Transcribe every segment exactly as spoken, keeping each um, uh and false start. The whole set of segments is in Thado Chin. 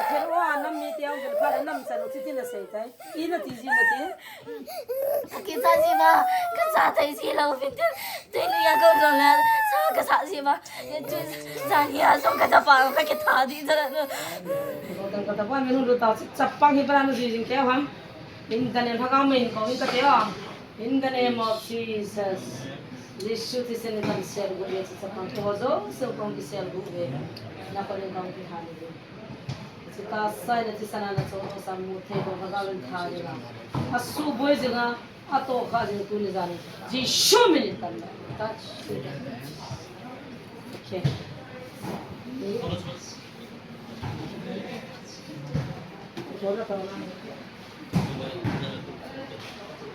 Thil o a nam mi te ong bil pha le nam sa lo ti ti na sei tai. I na ti ji na ti. Kicha ji ba, kacha tai ji lo fin tin. Tui ni ya ko jo le, sa kacha ji ba. Ye tu sa ni ya so kacha pa ka kitha di ja na. Ko tan ka ta pa mi nu lu ta chapang hi pa na ji jing ke ham. In the name, Lhagao min kong in kate o. In the name of Jesus. Jisu thisan in kan sel gu ve, chapang ko jo, so kong ki sel gu ve. Na ko len kong ki han ve. Chita sai na thisan na cho sa mu thei ko Lhagao in tha de la. A su boi jing a, a to kha jing tu ni jan. Jisu min in kan la. Touch. Okay.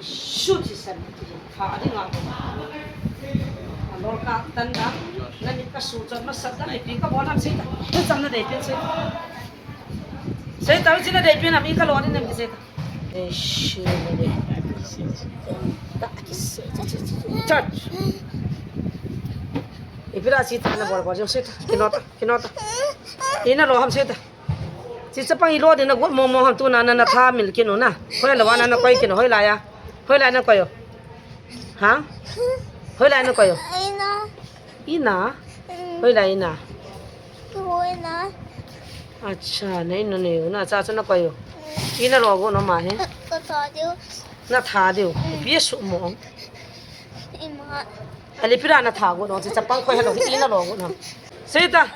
Shoot, he said. Fa ding a. A lol ka tan da. Na mit ka su chon ma sat da, ipi ka bol am sei ta. He chang na dei pin sei. Sei ta, chi na dei pin am i ka lol ni nem ki sei ta. Eh, shi ni. Ta ki sei. Touch. Ipi ra si ta na bol bol sei ta. Ki no ta, ki no ta. I na lo ham sei ta. Chi chapang i lo ding na got mo mo ham tu na na na tha mil kinu na. Hoi la wa na na koi kinu hoi la ya. Hoi la na koi yo. Ha? Hoi la na koi yo. Ina. Ina. Mm. Hoi la ina. Hoi na. Acha, na ina ne na cha cha na koi yo. Mm. Ina lo go no ma he. Ka tha diu. Na tha diu. Mm. Pi su mo. Ima. Ali pira na tha go no chi chapang koi ha lo ina lo go no. Sei ta.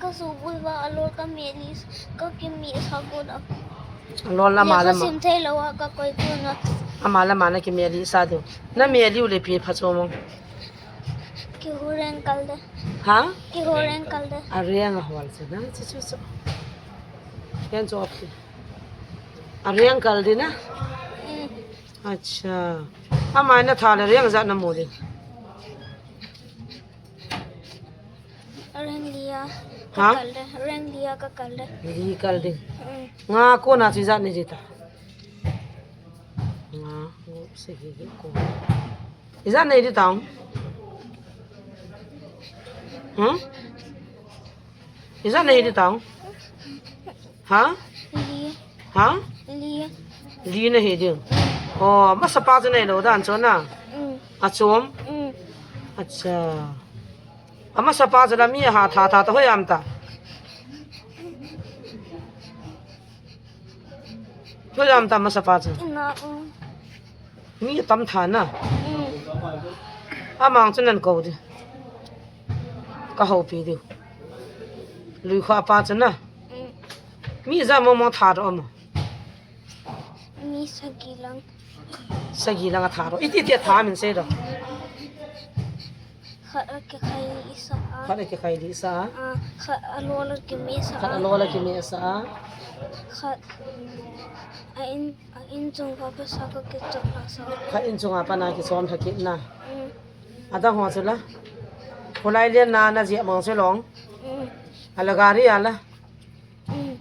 Ka su bul ba a lol ka me li ka ki mi sa go da. A lol la ma la ma. Sim thei lo wa ka koi ku na. A ma la ma na ki me li sa do. Na me li u le pi pha cho mo. Ki hu reng kal de. Ha? Ki hu reng kal de. A reng a hol se na. Chi chu chu. Yan cho ap. A reng kal de na. Mm. Acha. A ma na tha le reng za na mo de. Reng lia ka kal de, reng lia ka kal de. Li kal de. Mm. Nga ko na chi za ni ji ta. Nga ko se hi ko. I za ni ji ta. Hmm? I za ni ji ta. Ha? Li. Ha? Li. Li na hi ding. Oh, masa pa chu nei lo dan chu na. Mm. A chom. Mm. Acha. A masa pa chu la mi ha tha tha ta hoi am ta. Hoi am ta masa pa chu. Na, um. Mi tam tha na. Mm. A mang chu nan ko di. Ka ho pi di. Lui kha pa chu na. Mm. Mi za mo mo tha ro mo. Mi sagi lang. Sagi lang a tha ro. Iti ti a tha min sei ro. Khat a kikhai li sa a. Khat a kikhai li sa a. A, khat a lol a kime sa a. Khat a lol a kime sa a. Khat a in, a in chung pa pa sa ka kichop la sa. Khat in chung a pa na kichom tha kit na. Mm. A dang ho chu la. Khulai lian na na ji a mong chu long. Mm. A la gari a la. Mm.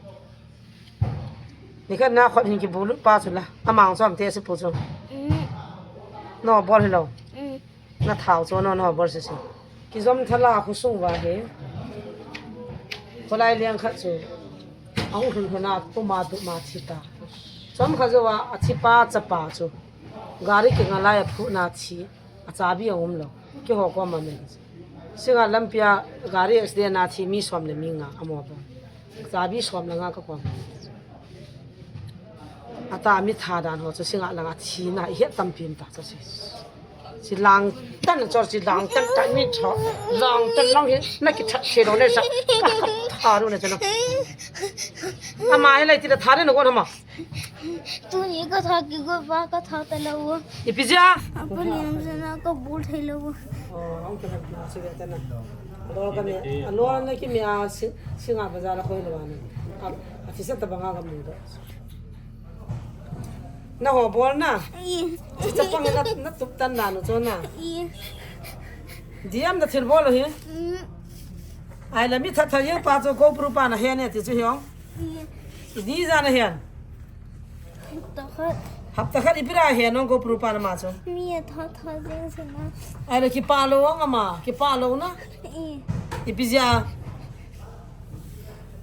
Nikhat na khot hin kibulut pa chu la. Amang chu am te si pu chu. Mm. No bol hi lo. Mm. Na thau chu no no bol si si. Kijom thala khu sung va he. Kholai liang khat chu. Ahung hun hun a puma tu ma thi ta. Chom kha jo a, a thi pa cha pa chu. Gari kinga lai a phu na thi. A chabi a um lo. Keiho koma min. Singa lampi a gari accident a thi mi som le mi nga a mo bol. Chabi som le nga ka kom. A ta mi tha dan ho chu singa langa thi na i het tampi um ta chu si. Si lang tan chu si lang tan ta mi tha. Lang tan lang hi na ki that se lo ne sa. Ka, ka tha ru ne chu no. Ama hi lai ti la tha ne no ko na ma. Tuni ka tha kigo pa ka tha ta lou. Ipi jeh a? Apa ni am sana ka bol thei lou. Oh, ang ka na se ta na. Alo ka ni, alo na ki mi a si, singa bazar a khoi lou na. A, a ti sa ta banga ka mu do. Na ho bol na. I. Ti sa pang na, na tup tan na no cho na. I. Diam na thil bol hi. Mm. Ai la mi tha tha ye pa cho ko pru pa na he ne ti chu hiong. Ni jan a hin. Hapta khat. Hapta khat ipi ra hin nong ko pru pa na ma chu. Mi a tha tha jeng se na. Ai le kipa lou ang ama, kipa lou na. I. Ipi jeh a.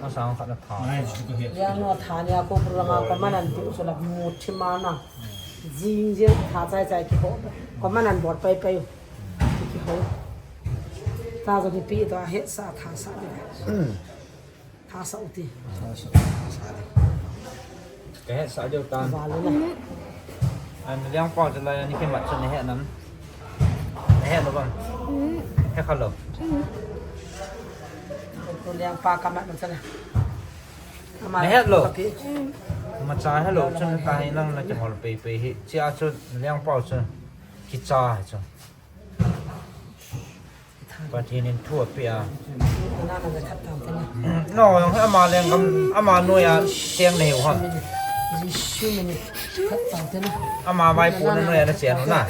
Masang khat na tha. Nice, you go ahead. Liang no tha nia ko pura nga ko manan ti usu la mu thi ma na. Jing jing tha chai chai ki ho. Ko manan bol pai pai. Ki ho. Ta jo ni pi to a het sa tha sa ni. Tha sa u ti. Ka het sa diu tan. Ba lu na. An liang pau chu lai ani ki mat chu na het nam. Na het lo bang. He kha lo. Ko liang pa ka mat man sa na. Na het lo. Ka pi. Ma cha he lo chun ka hi nang na ki hol pe pe hi. Chia chu liang pau chu. Ki cha hi chu. Pathen in thu apeh a. No, ama leng kam, ama noiya cheng nei u ham. Ama vaipo na noiya na cheng u na.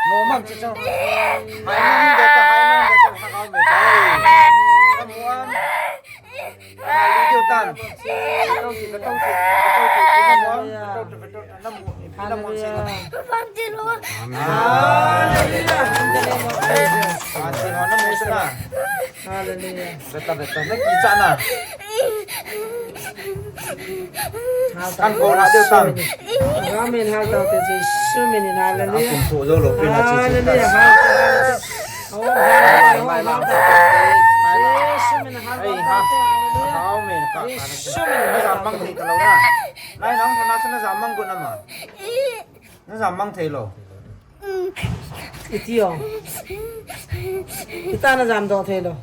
No, mam, chichang. Hai nang de ta, hai nang de ta, hai nang de ta. Kamuan. Hai, video tan. Katong ki, katong ki, katong ki, katong ki, katong ki, katong ki, katong ki. Hallelujah. Hallelujah. Hallelujah. Beta, beta. Na kicha na. Tan ko na deu tan. Amen. Hal tau te Jesu minin. Hallelujah. Apun tho jo lo pe na chi chi ta. Hallelujah. Hal tau te. Oh, hal tau, hal tau. Jesu minin hal tau te. Hallelujah. Amen. Jesu minin. Na jam mang thei talou na. Nai nang na sa na jam mang ko na ma. Na jam mang thei lou. Iti o. Ita na jam doh thei lou.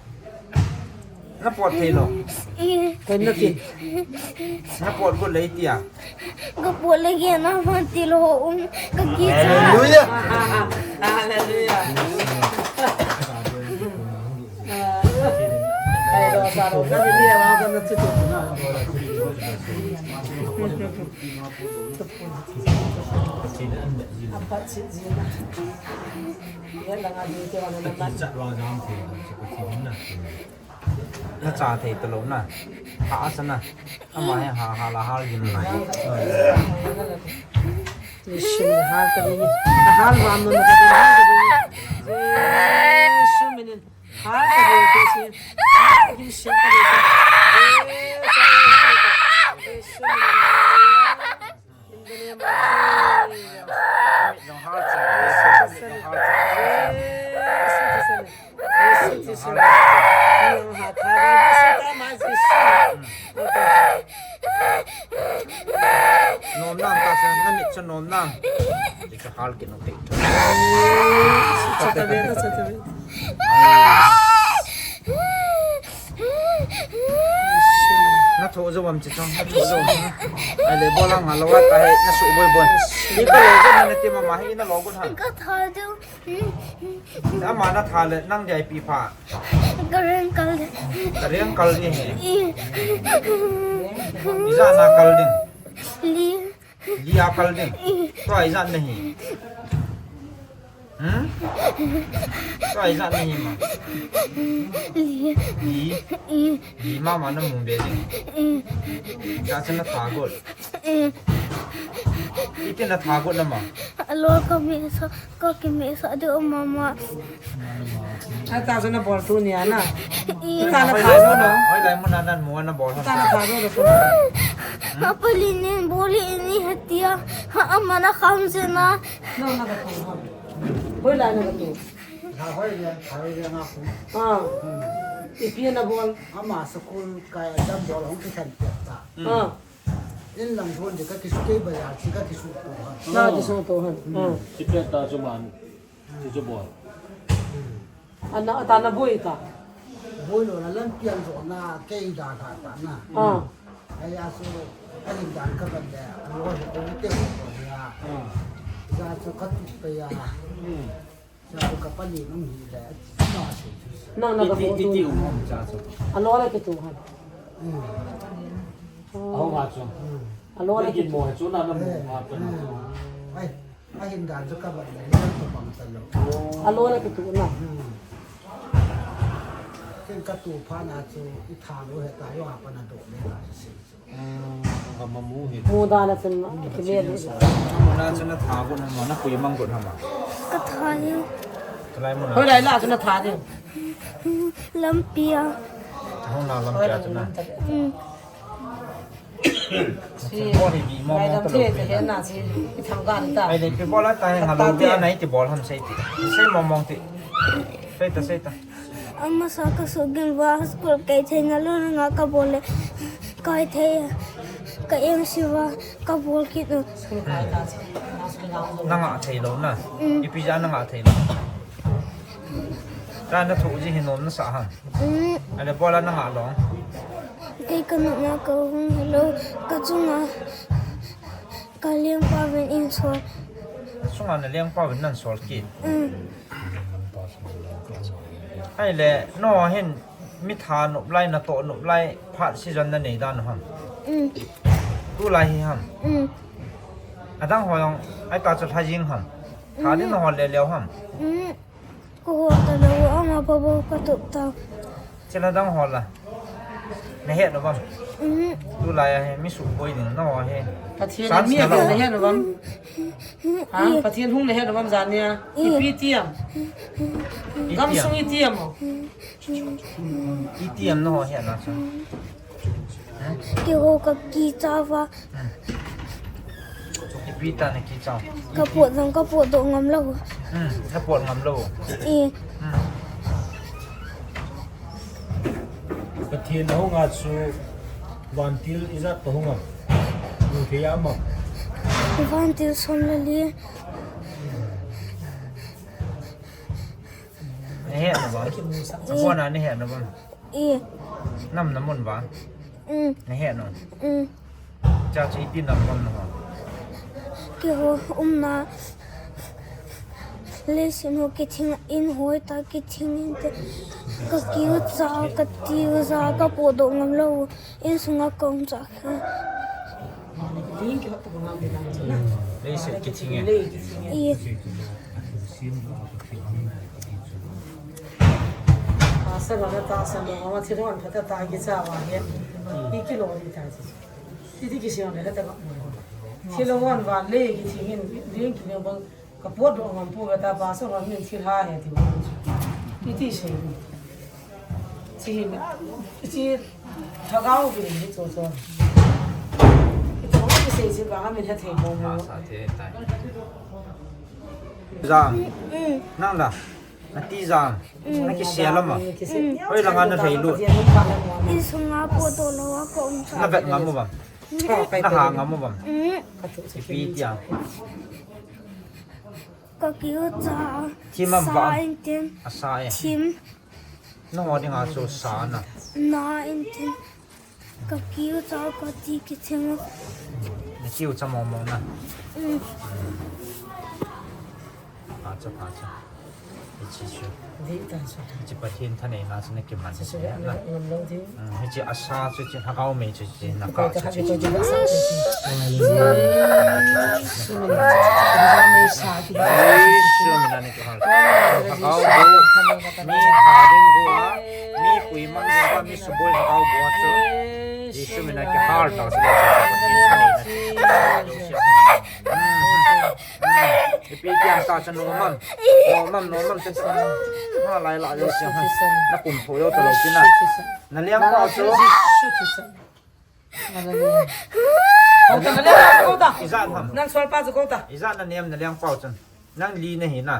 Na pot thei lou. Koi na tin. Na pot got lei tia. Ka pot le ke na man ti lou um. Ka ki. Hallelujah. Hallelujah. Ai, lo sa lo. Ka ni ni ma ka na ti tu. Na cha thei talou na. Ha a sa na. Ama hi ha ha la hal gin na. Jesu minin hal ta ni. Hal vam no na. Jesu minin. Hal ta ni, Jesu. Hal ta ni, Jesu. Jesu minin. In the name of Jesus. Jesu, Jesu, Jesu. Jesu, Jesu. Nom nam ta sa, na mit sa nom nam. Ti ka hal ke no te. Sa ta be, sa ta be. Na tho jo bam chi chong, na tho jo. Ai le bola nga lo wa ta he, na su boi boi. Ni ka lo jo na ti ma ma he na lo gun ha. Ka tha jo. Ama na tha le nang dai pi pha. Ka reng kal de. Ka reng kal de he. Ija na kal ding. Li. Li a kal ding. Tua ija na hi. Hmm? Tua ija na hi ma. Li. Li. Li ma ma na mu be ding. Ka sa na tha got. Iti na tha got na ma. Alo ka mi sa. Ka ki me sa de mama. Ata so na bol tu ni ana. Ita na tha jo lo. Hoi lai mun anan mu na bol. Ita na tha jo lo. Apa linen boli ni hatia. Ha amana kham se na. No na ka tu. Hoi lai na ka tu. Ha hoi lai, ha hoi lai nga ku. Ah. Ipi na bol. Ama school kai dam bol hong ki khan ta. Ah. In lang thon de ka kisu kei bazar chi ka kisu to ha. Na kisu to ha. Hmm. Ah. Chi pe ta chu man. Chi chu bol. Ana ta na boi ta. Boi lo la lan pian zo na kei da ka ta na. Ah. Ai a so ka lim dan ka ban de. Lo ho ko te ho ko ya. Ah. Ja so ka tu pe ya. Hmm. Nang na ka iti, iti um hom cha chu. Alo le kitu han. Hmm. Aho nga chu. Hmm. Alo le kitu. Mo he chu na na mo ma pe na chu. Ai, ahin dan chu ka ban le, ni tu pang sa lo. Alo le kitu na. Hmm. Ken ka tu pha na chu, i tha lo he ta yo a pa na do le ta si. Mu dan a chun kile le. Mu dan a chun na tha got na ma, na pui mang got na ma. Ka tha hi. Tulai mu na. Hoi lai la chun na tha ding. Lampi a. Hong na lampi a chun na. Mm. Si. Mo hi bi mo mo ta lo. He na si. I thang gan ta. Ai le pi bol a ta he nga lo bi a nai ti bol ham sei ti. Sei mo mong ti. Sei ta, sei ta. Amasa ka sugin va school kai thei na lo nga ka bol le. Kai thei ka em si va ka bol kit u. Na nga thei lo na. Mm. Ipi ja na nga thei lo. Ka na tho ji hin nom na sa ha. Mm. Ale bola na nga lo. Kai ka na na ka hung hello ka chunga. Ka leng pa ven in sol. Sunga na leng pa ven nan sol kit. Mm. Ai le, no hin mi tha nop lai, na to nop lai, phat season na nei dan ham. Mm. Tu lai hi ham. Mm. Adang ho jong, ai ta chu tha jing ham. Tha din na hol le leo ham. Mm. Ko hol ta lo, ama pa bo ka tup ta. Chila dang hol la. Nahet nom am? Tulai a hi mi suboi ding naho hi. Pathen chance mi na lo. Nahet nom am? Ha? Pathen hung nahet nom am jania? Ipi ti am? Gamsung iti am o? Iti am naho hetna chu? Keiho kakicha uva. Ipi ti nakicha u? Kapot jong kapotdoh ngam lou. Napot ngam lou. I. Pathen nahung a chu vantil ijat toh hung am? Hung thei am? Vantil som le li. Nahet nom am? Abona nahet nom am? I. Nam namun ba? Mm. Nahet nom? Mm. Cha chu ipi nam nam naho? Keiho umna leiset ho kithing in hoitah kithing inte. Kakicha, katicha, kapotdoh ngam lou. Insunga kaumcha. Leiset kithing e. I. Asa lana tahsa lou, ama thilhon phatah tah kicha uva hi. Ikilou ding tai. Titi kisei le heta ba. Thilhon vale kithing in, ding kile bang. Kapotdoh ngam pouve, tahsa hon min thilha ahi ti. Iti sei. Chi hi, chi lhagao vin hi chu chu. Ito kisei sei ba min hethei mo mo. Jam. Mm. Nang da. Nati jam. Mm. Nakisel am? Mm. Hoilanga nalhai lut? Insunga potdoh lou a kaumcha. Navet ngam u am? Mm. Naha ngam u am? Mm. Ipi ti am? Kakicha. Thim am va? Sa intin. Asa e. Thim. Naho dinga chu sa na. Na intin. Kakicha kati kithing. Nakicha mong mong na. Mm. Phacha, phacha. Hiche chu. Dih ta chu. Hiche Pathen thaneina chu nakiman chu na. Ngam lou ding. Hmm, hiche asa chu, hiche lhagao mei chu, hiche nakah chu, hiche. Jesu mina nakihal. Lhagao bu, mi tha ding bu a, mi puimang ding bu a, mi suboi lhagao bu a chu. Jesu mina kihal ta chu. Hmm. Hmm. Ipi ti am ta chu nom am? Nom am, nom am chu. Ha, lai la jo chu. Nakum pho jo ta lou tina. Naleng pa chu. Hallelujah. Kouta, naleng pa kouta. Ijat ham? Nang sual pa chu kouta. Ijat nanem naleng pa chu. Nang li nahi na.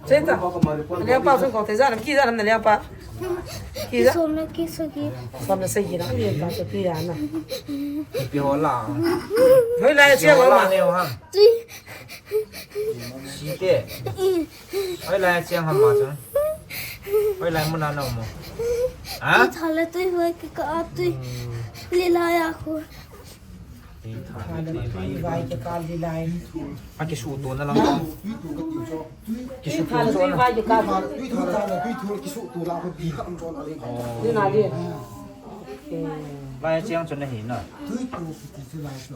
Chenta. Naleng pa chu kouta. Ijat nam ki, ijat nam naleng pa. Ki ijat. Som le ki sagi. Som le sagi na. Naleng pa chu pi ya na. Pi ho la. Hoilai a cheng ham? Tui. Site. Hoilai a cheng ham ma chu? Hoilai muna na um? Ha? Tui tha le tui hoi kikah a tui. Lilai a khu. Tui tha le tui vai kikah lilai. A kisuto na lang. Kisuto na. Tui tha le tui vai kikah. Tui tha le tui tha le kisuto la khu bi kha um chon a le. Oh. Lilai le. Lai a cheng chu nahi na. Tui to kiti chu lai chu.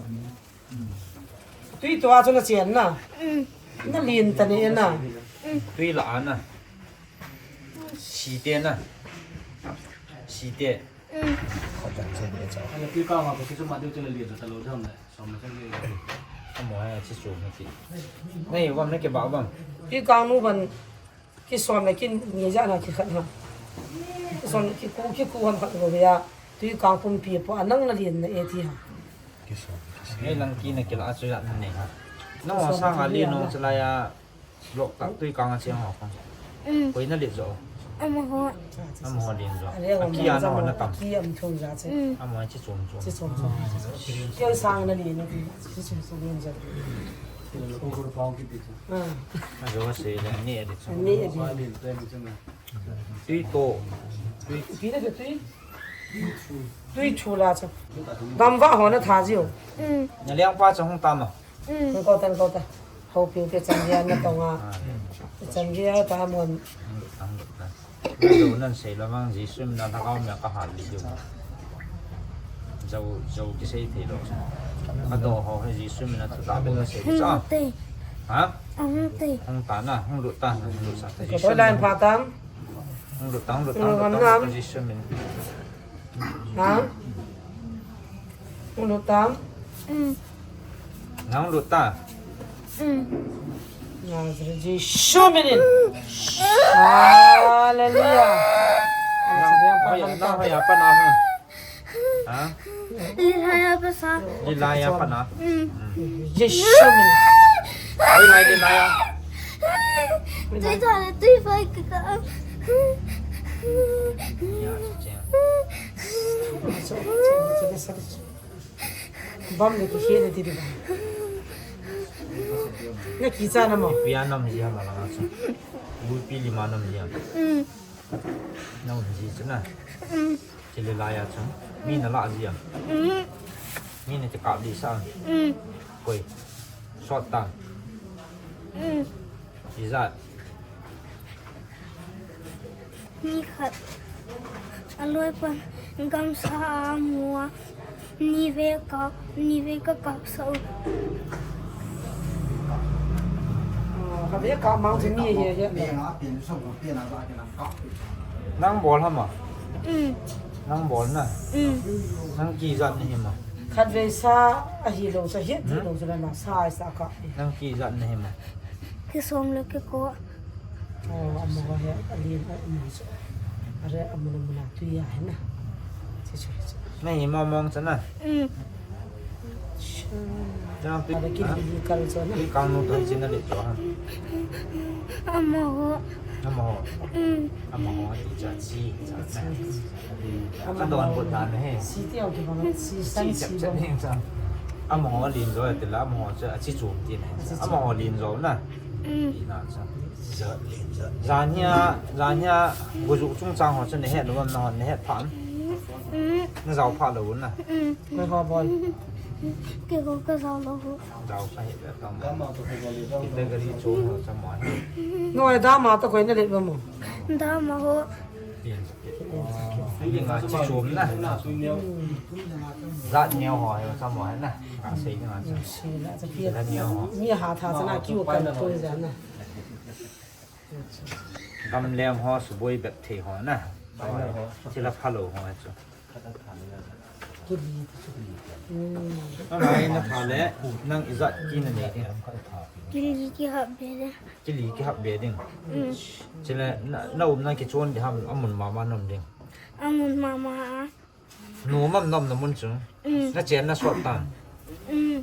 Tui to a chu nachen na. Mm. Nalen ta ne na. Mm. Tui la a na. Site na. Site. Mm. Khotan che de cha. Ana tui ka ma ko kisu ma de chu le le ta lo jam le. Som le le. Amo ha chi chu na ki. Nei, vam na ke ba vam. Tui ka nu ban. Kisom le kini jat na kikhat ha. Kisom le kiku, kiku ham khat go ve a. Tui kang pumpi po a nang nalen na e ti ha. Kisom, kisom. Ei lang kina kila a chu jat na nei ha. Nang sang a li nong chalai a lok tak tui kang a cheng ho kong. Mm. Koi nalet jo? Amaho. Amaho len jo. A kia naho na tam. Ki am thong ja che. Mm. Amaho chi chom chom. Chi chom chom. Kei sang nalen na ki. Chi chom chom len ja. Ko ko pang ki ti. Ah. A jo se le ni e di chu. Ni e di. Tui to. Tui. Pi na tui. Tui chu la chu. Gamva ho na tha jiu. Mm. Naleng pa chu hung tam a. Mm. Kouta, kouta. Ho pi te chan dia na tong a. Ah. Chan dia ta mon. Hung lut, hung lut ta. Lo nan sei la mang Jesu mina lhagao mei ka hal li diu. Jou, jou kisei thei lou. Ka do ho hi Jesu mina thutah bou nasei sa. Hung te. Ha? Hung te. Hung ta na, hung lut ta, hung lut sa ta. Ko lai pha tam. Lut tang, lut tang, lut tang, position min. Nang? Lut tang? Nang lut tang? Nang position min. Hallelujah. Nang, nang, nang, nang, nang, Ha? Lilaya pasa. Lilaya pana. Mm. Yes, show me. Oi, lai lilaya. Tui thale, tui fai ka ka. Ya, siya. Bam le ki khele ti di ba. Na ki cha na mo. Pi anam ji ha ma la na chu. Ui pi li ma nam ji ha. Mm. Na un ji chu na. Mm. Chule laiya chu mi na lah ji am? Mm. Mi na kikap lih sah am? Mm. Koi. Sot tam? Mm. Ijat? Mi khat. Aloi pan gamsa a mu a. Ni ve ka, ni ve ka kap sa u. Ah, ka ve ka mang chu ni he he. Nang bol ham a? Mm. Nang bol na? Mm. Nang kijat na hi ma? Khat ve sa a hi lo sa hi ti lo sa na sa sa ka. Nang kijat na hi ma? Ki som le ki ko. Oh, amaho hi a lin a um chu. Are amun amun a tui a hi na. Chi chu hi chu. Nei mo mong cha na. Mm. Cha. Cha tui. Are ki li kal cha na. Tui kang nu tui chi na le cho ha. Amaho. Amaho. Mm. Amaho ti cha chi cha na. Ka don bot dan he. Si ti ang ki bang si san si bang. Amaho lin jo ti la amaho cha chi chum ti na. Amaho lin jo na. Mm. Ti na cha. Jan hia, jan hia, guju chungchang ho chu na het lou am, na hon na het pha am? Mm. Na jao pha lou na. Mm. Koi ho bol. Kei ho ka jao lou. Jao sa het le tong. Kita gari chu ho cha mo. Noi dama to koi na le ba mo. Dama ho. Ni nga chi chom na. Jat neo ho, he cha mo he na. Ka sei ni nga cha. Jat neo ho. Mi ha tha cha na kiu kan to ja na. Gamleng ho suboi bep thei ho na. Chila phalo ho chu. Amai na pha le, nang ijat ki na nei ding. Kili ki hap be le. Kili ki hap be ding. Mm. Chila na, na um na kichon di ham amun mama nom ding. Amun mama a. Nu mam nom na mun chu. Mm. Na chen na sot tan. Mm.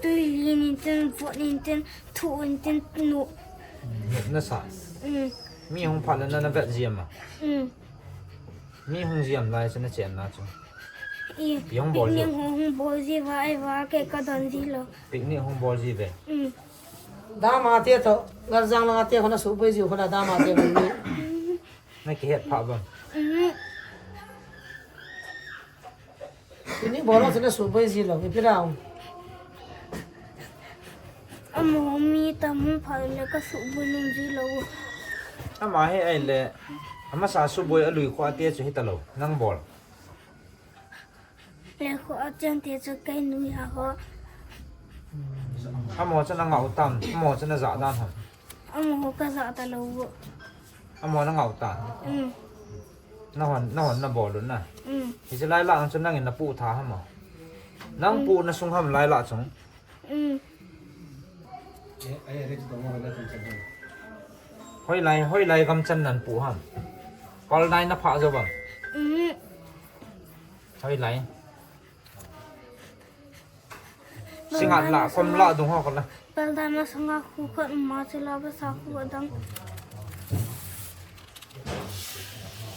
Tui li ni ten, vo ni ten, thu ni ten, nu. Nu na sa. Mm. Mi hung pha le na na vet ji am a. Mm. Mi hung ji am lai chu na chen na chu. I, pi hung bol ji. Picnic hung, hung bol ji va, ai va, ke ka don ji lou. Picnic hung bol ji ve. Mm. Dama te to, ngal jang la te ko na su boi ji ko na dama te ko ni. Na kihet pha bang. Mhm. Tuni bol chu na suboi ji lou, ipi dang. Amaho mi tam hung pha le ka suboi nom ji lou. Ama hi ai le, amasa suboi alui kho ate chu hita lou, nang bol. Le kho a chang te chu kei nui a ho. Amaho chu na ngau tam, amaho chu na ja dan ham. Amaho ka ja ta lou. Amaho na ngau ta. Mm. Na hon, na hon na bol un na. Mm. Hiche lai lah chu nangin na pu tha ham a. Nang pu na sung ham lai lah chung. Mm. Hoilai, hoilai gam chan nan pu ham. Pal dai na pha jo bang. Mm. Hoilai. Singa la, kom la dung ho ko la. Pal dai ma sanga khu khat ma chu la ba sa khu dang.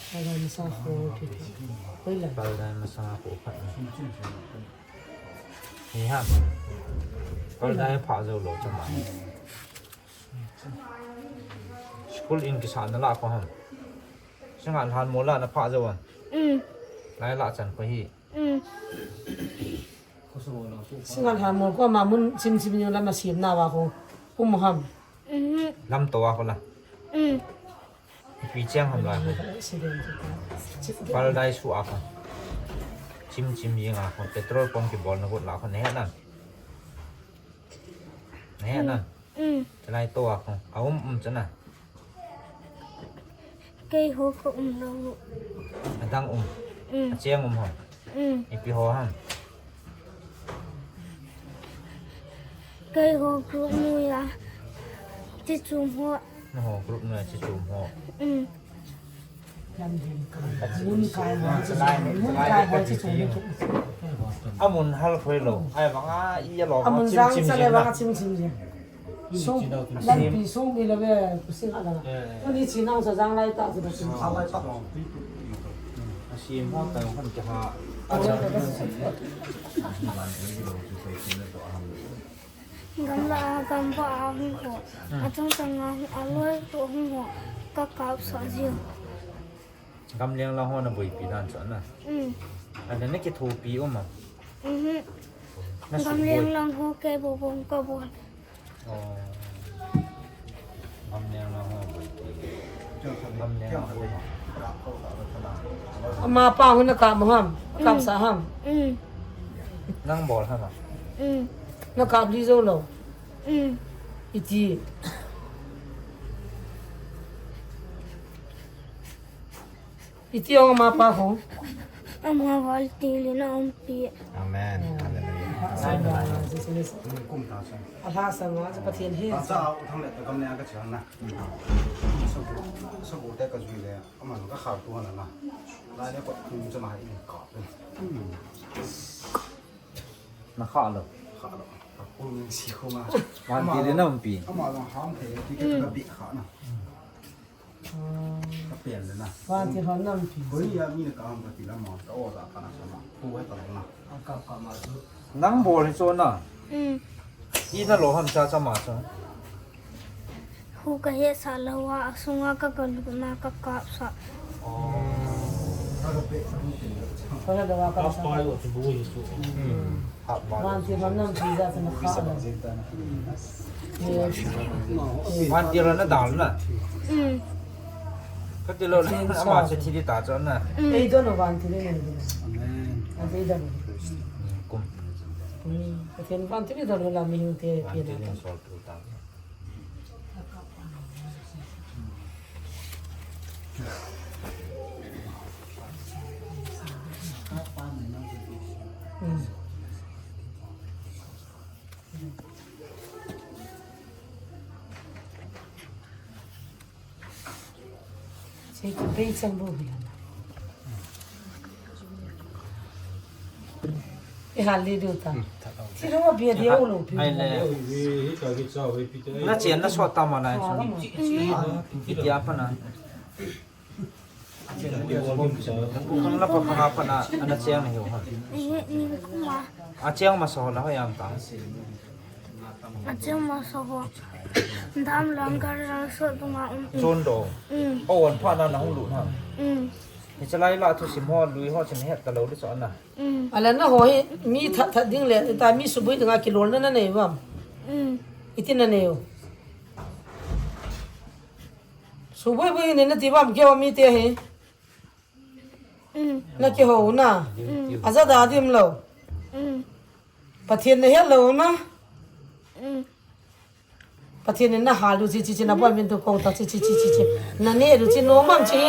Pal dai ma sa khu ti. Hoilai. Pal dai ma sanga khu khat. Ni ha. Pal dai pha jo lou cha ma. School in kisa na la ko ham. Singa lhan mo la na pha jo am. Mm. Lai la chan ko hi. Mm. Singa lhan mo ko ma mun chim chim yo la na sim na wa ko. Um ham. Mm. Lam to wa ko la. Mm. Pi chang ham la ko. Pal dai su a ko. Chim chim yeng a ko. Petrol pump ki bol na ko la ko ne na. Ne na. Mm. Chalai to a ko. A um um chana. Keiho ka um lou. Adang um. Mm. Acheng um ho. Mm. Ipi ho ham? Keiho group noiya chi chom ho. Nangho group noiya chi chom ho. Mm. Mun kai ho chi chom. Mun kai ho chi chom. Amun hal khoi lou. Ai vang a i a lo. Amun jang chim chim sa le jin vang na. A chim chim jin. Sung, lampi sung mi le ve, kusing a la. Eh. Kuni chi nang sa jang lai ta, sa kusing. Sa lai ta. Asim ho ta hon ke ha. Gamla, gamba a hung ho. Hmm. Achang chang a hung, aloi to hung ho. Ka kap sa jiu. Gamleng lang ho na boipi dan chu na. Mm. Ana na kithopi um a. Mhm. Na su boi. Gamleng lang ho kei bou bou ka bol. Oh. Gamleng lang ho boipi. Gamleng lang ho. Ama pa hu na kap mo ham. Kap sa ham. Mm. Nang bol ham a. Mm. Na kap di jou lou. Mm. Iti. Iti ong ama pa ho. Ama vantil in a umpi. Amen. Hallelujah. Alhasam a, Pathen hi. Sa au thang le to kam le ka chang na. Sabu, sabu te ka jui le, ama ka khal tu na na. La le ko tu cha ma in ka. Na kha lou. Kha lou. Ka pu ni si ko ma. Vantil in a umpi. Ama la ham the ti ka bi kha na. Ka pen le na. Vantil hon nam pi. Koi ya mi na ka am ka ti la ma. Ka o za ka na sa ma. Pu he ta na. Nang bol hi chu na. Mm. I na lo ham cha cha ma cha. Hu ka he sa lo wa, a sunga ka ka lu na ka kap sa. Oh. Ka ka pe sa mu ti. Ka ka da wa ka sa. Ka pa yo chu bu yi su. Mm. Vantil hon nam pi ja cha na kha lo. Vantil na dal na. Mm. Ka ti lo na, ama se thi di ta cho na. Mm. Ei don vantil na. Amen. A ti don. Kum. Mm. Ka ti vantil don la mi hing te pi na. Vantil sol tu ta. Mm. Sei ki bei chang bo hi la. E hal le do ta. Hmm, ta ta. Ti lo bia dia u lo pi. Ai le. Na chen na so ta ma na. Ah, chu. Ki dia pa na. Khang la pa khang a pa na, ana cheng na hiu ha. Ni, ni kuma. A cheng masa ho la ho yang ta. A cheng masa ho. Dam lang kar la so tu ma um. Zon do. Mm. O wan pha na na hung lut ha. Mm. Ni chalai la thusim ho, lui ho chin het ta lo di so na. Mm. Ala na ho hi, mi that that ding le, ta mi subui ding a kilol na na nei vam. Mm. Iti na nei u. Subui bui ni na ti vam keiho mi te hi. Mm. Na keiho na. Mm. Aja da dim lo. Mm. Pathen na het lo na. Mm. Pathen in na hal u chi chi chi na bol min tu kong ta chi chi chi chi chi. Na ne u chi nomam chi.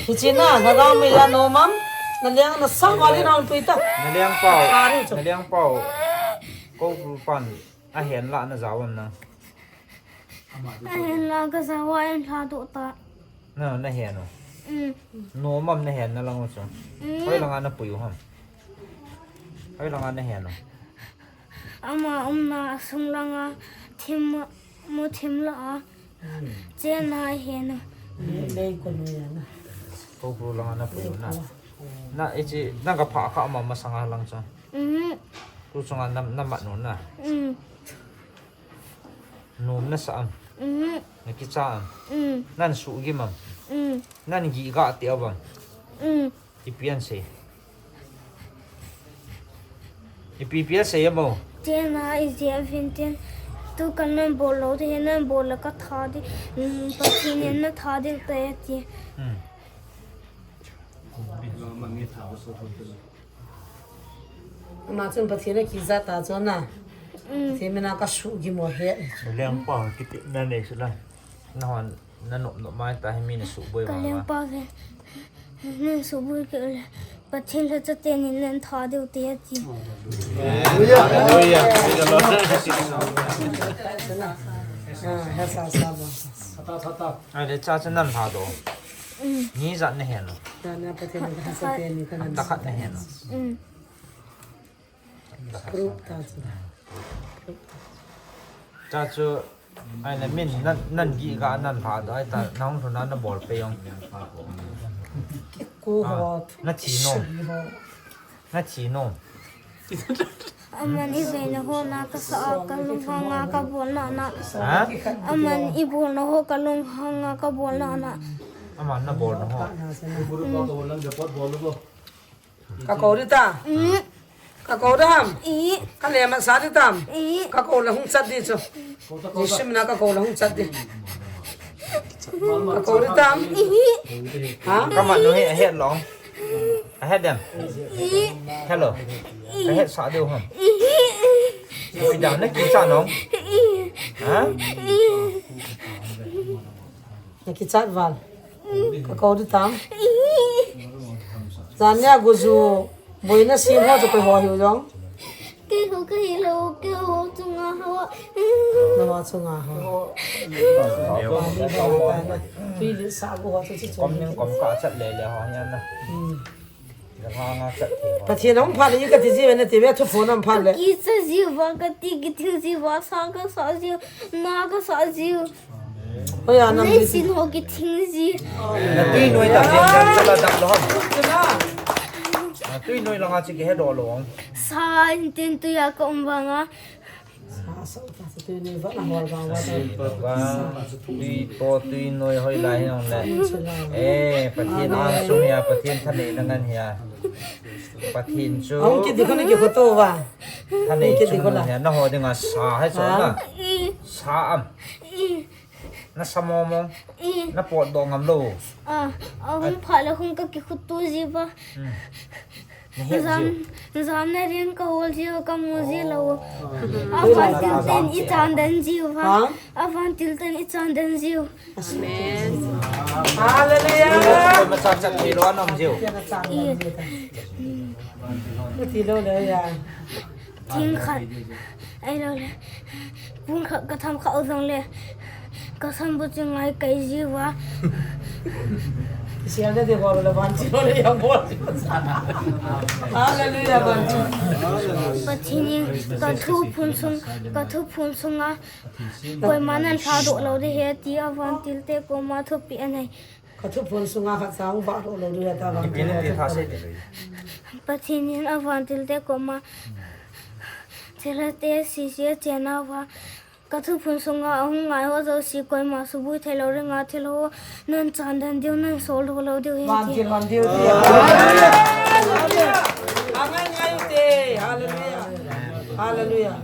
Chi chi na na ga me ya nomam. Na leng na sa wa li na un tui ta. Na leng pau. A ri chu. Na leng pau. Ko pu pan. A hen la na ja vam na. A hen la ka sa wa en hla do ta. Na, na hen u. Mm. Nomam na hen na lang u chu. Mm. Hoi langa na pui u ham. Hoi langa na hen u. Ama umna sung langa thim mu thim la a. Mm. Chena hen u. Nei ko nu ya na. Ko pu langa na pui u na. Nei ko. Na, ichi, na ka pha kha ama masanga lang chu. Mm. Tu chunga na, na mat nu na. Mm. Nom na sa am? Mm. Na kicha am? Mm. Nan su gim am? Mm. Nan gi ga ti am? Mm. Ipi an sei. Ipi pi an sei am o? Chena i je vintin. Tu kan nan bol lo te nan bol la ka tha di. Mm, Pathen in na tha di te ti. Mm. Ama chun Pathen a kija ta chu na. Mm. Pathen mina ka su gim u he. Leng pa kiti na nei su la. Na hon. Na nop nop mai ta hi mi na suboi Ka vang leng ma. pa ve. Nen suboi ke le. Pathen le chate ni nen tha deu te ti. Ai le cha cha nan tha do. Ni zat na hen. Ta khat na hen. Cha chu, ai na min nan, nan gi ga nan pha do, ai ta, nang thuna na bol pe yong. Ko Ah, ho. Na thi no. Thi ho. Na thi no. Aman i veina ho na ka sa a ka lunghang a ka bol na na. Ha? Aman i bol na ho ka lunghang a ka bol na na. Aman na bol na ho. Ka ko di ta. Mm. Ka ko da ham. I. Ka le ma sa di tam. I. Ka ko la hung chat di chu. Ni sim na ka ko la hung chat di. Ka ko di tam. I. Ha? Ka man no he, a het long. A het dem. I. Hello. I. A het sa di ham. I. Pi dam na ki sa no. I. Ha? I. Na kichat val. Ka ko di tam. Zan nia gu zu boina sim ho chu koi ho hiu jong. Kei ho ka hi lo, kei ho chunga ho. Na ho chunga ho. Tui li sa gu ho chu chi chu. Kom ning kom ka chat le le ho hian na. Hmm. Pathian hung phat le i ka ti ji ve na ti ve thu phone am phat le. Ki cha ji va ka ti ki thil ji va sa ka sa ji na ka sa ji. Oi, a nam Nei ni. Sin ho ki thil ji. Na tui noi ta, tui ta, ta, ta, ta, lo ham. Na tui noi langa chi ki he do lo. Sa in tin tui a ka um vanga. Sa, sa, sa, sa, tui ni va na hol va, va, va. Va, tui to, tui noi hoi lai hong le. Eh, Pathian ang sum hia, Pathian thanei na ngan hia. Pathian chu. Ang ki di ko ni ki ko to va. Thanei Ki di chu ko la. Hia, na ho dinga sa hai chu Ha? na. Sa am. Na sa mo mo. Na pot do ngam lo. Ah, ahung pha le hung ka ki khutu ji va. Hmm. Zam, zam na rin ka hol ji ka mu ji lo. Avan til ten i chan den ji va. Ha? Avan til ten i chan den ji. Amen. Hallelujah. Ma cha cha ti lo anom ji. I. Ti lo le ya. Thing khat. Ai lo le. Pun khat ka tham kha u zong le. Ka sam bu chi ngai kai ji va. Sial na de ho le van chi lo le yang bol. Hallelujah, van chi. Pathian in ka thu phun sung, ka thu phun sunga. Koima nan tha do lo de he ti avan til te koma thupi anei. Ka thuphon sunga khat sang ba lo lo ria ta ba. Kipin ti tha se. Pathian in avan til te koma. Thela te si si a chena va. Ka thuphon sunga ahung ngai ho jo si koima subui thei lo ringa thil ho. Nan chan dan diu nan sol do lo diu he Van ti. Til van diu ti. Hallelujah. Angai ngai te. Hallelujah. Hallelujah.